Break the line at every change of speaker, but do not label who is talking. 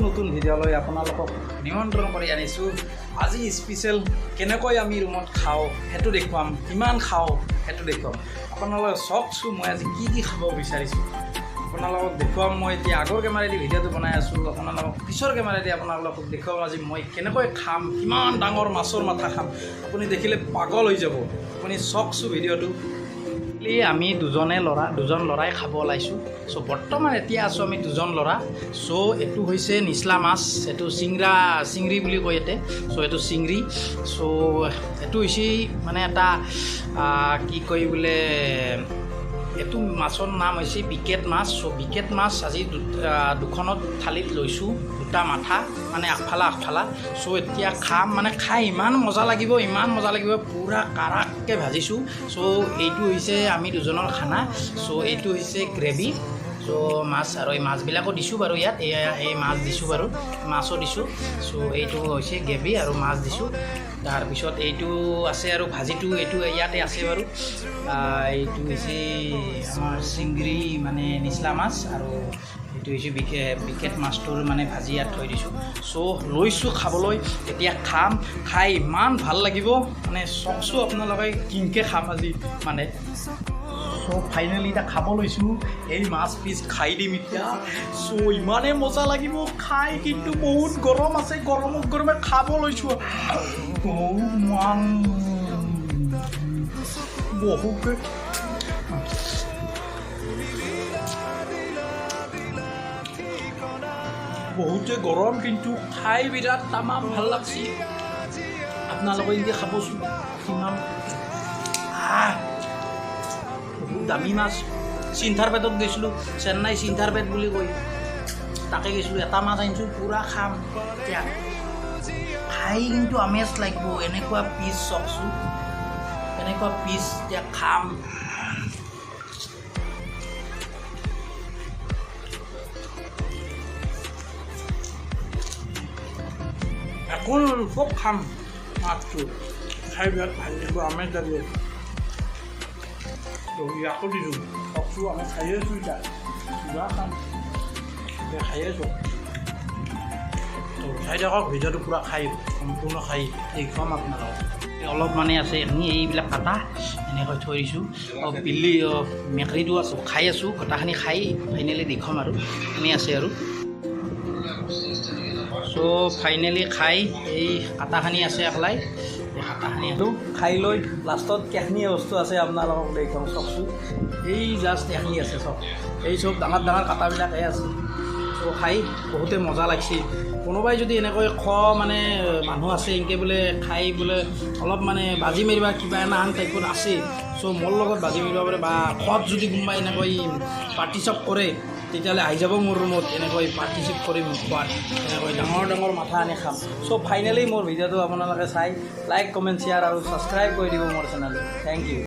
নতুন ভিডিঅ'লৈ আপোনালোকক নিমন্ত্ৰণ কৰি আনিছোঁ। আজি স্পেচিয়েল কেনেকৈ আমি ৰুমত খাওঁ সেইটো দেখুৱাম, কিমান খাওঁ সেইটো দেখুৱাম। আপোনালোকে চাওকচোন মই আজি কি কি খাব বিচাৰিছোঁ, আপোনালোকক দেখুৱাম। মই এতিয়া আগৰ কেমেৰাদি ভিডিঅ'টো বনাই আছোঁ, আপোনালোকক পিছৰ কেমেৰাদি আপোনালোকক দেখুৱাম আজি মই কেনেকৈ খাম, কিমান ডাঙৰ মাছৰ মাথা খাম। আপুনি দেখিলে পাগল হৈ যাব। আপুনি চাওকচোন ভিডিঅ'টো। আমি দুজন ল'ৰাই খাব ওলাইছোঁ। চ' বৰ্তমান এতিয়া আছোঁ আমি দুজন ল'ৰা। চ' এইটো হৈছে নিচলা মাছ, এইটো চিংৰি বুলি কয় ইয়াতে। চ' এইটো চিংৰি। চ' এইটো হৈছে মানে এটা কি কয় বোলে, এইটো মাছৰ নাম হৈছে বিকেট মাছ। চ' বিকেট মাছ আজি দুখনত থালিত লৈছোঁ, দুটা মাথা মানে আগফালা আগফালা। চ' এতিয়া খাম, মানে খাই ইমান মজা লাগিব, ইমান মজা লাগিব, পূৰা কাৰাককৈ ভাজিছোঁ। চ' এইটো হৈছে আমি দুজনৰ খানা। চ' এইটো হৈছে গ্ৰেভি। চ' মাছ আৰু এই মাছবিলাকো দিছোঁ বাৰু ইয়াত, এয়া এই মাছ দিছোঁ বাৰু, মাছো দিছোঁ। চ' এইটো হৈছে গ্ৰেভি আৰু মাছ দিছোঁ। তাৰপিছত এইটো আছে আৰু ভাজিটো এইটো ইয়াতে আছে বাৰু। এইটো হৈছে আমাৰ চিংৰি মানে নিচলা মাছ আৰু এইটো হৈছে বিকেট মাছটোৰ মানে ভাজি ইয়াত থৈ দিছোঁ। চ' লৈছোঁ খাবলৈ, এতিয়া খাম, খাই ইমান ভাল লাগিব মানে চাওকচোন আপোনালোকে কিনকৈ খাম আজি মানে। চ' ফাইনেলি এতিয়া খাব লৈছোঁ, এই মাছ পিচ খাই দিম এতিয়া। চ' ইমানেই মজা লাগিব খাই, কিন্তু বহুত গৰম আছে, গৰমত গৰমে খাব লৈছোঁ। বহুত বহুতে গৰম, কিন্তু খাই বিৰাট তামাম ভাল লাগছি। আপোনালোকে এনেকৈ খাবচোন, কিমান বহুত দামী মাছ। চিন্থাৰপেটত গৈছিলোঁ, চেন্নাই চিন্থাৰপেট বুলি কয়, তাকে গৈছিলোঁ। এটা মাছ আনিছোঁ, পূৰা খাম এতিয়া। খাই কিন্তু আমেজ লাগিব, এনেকুৱা পিচ চাওকচোন, এনেকুৱা পিচ এতিয়া খাম। একো চব খাম, মাছটো খাই বিৰাট ভাল লাগিব, আমেজ লাগিব। ইয়াকো দিছোঁ, চাওকচোন আমি খায়ে আছোঁ এতিয়া, কিবা খাম এতিয়া খায়ে আছোঁ। তো চাই থাকক ভিডিঅ'টো পূৰা, খাই সম্পূৰ্ণ খাই দেখুৱাম আপোনালোকক। অলপ মানে আছে এইখিনি, এইবিলাক কাটা এনেকৈ থৈ দিছোঁ। অঁ বিল্লি মেকৰীটো আছোঁ, খাই আছোঁ, গোটাখিনি খাই ফাইনেলি দেখুৱাম আৰু এনেই আছে আৰু। চ' ফাইনেলি খাই এই কাটাখিনি আছে একলাই, এই কাটাখিনি আৰু খাই লৈ লাষ্টত কেইখিনি বস্তু আছে আপোনালোকক দেখুৱাম। চাওকচোন, এই জাষ্ট এইখিনি আছে চব, এই চব ডাঙৰ ডাঙৰ কাটাবিলাকহে আছে। চ' খাই বহুতে মজা লাগছে। কোনোবাই যদি এনেকৈ খোৱা মানে মানুহ আছে, এনেকৈ বোলে খাই বোলে অলপ মানে বাজি মাৰিবা কিবা এনাহান টাইপত আছে, চ' মোৰ লগত বাজি মাৰিব পাৰে বা খোৱাত যদি কোনোবাই এনেকৈ পাৰ্টিচিপেট কৰে, তেতিয়াহ'লে আহি যাব মোৰ ৰুমত, এনেকৈ পাৰ্টিচিপেট কৰিম খোৱাত, এনেকৈ ডাঙৰ ডাঙৰ মাথা আনি খাম। চ' ফাইনেলি মোৰ ভিডিঅ'টো আপোনালোকে চাই লাইক, কমেণ্ট, শ্বেয়াৰ আৰু ছাবস্ক্ৰাইব কৰি দিব মোৰ চেনেলটো। Thank U.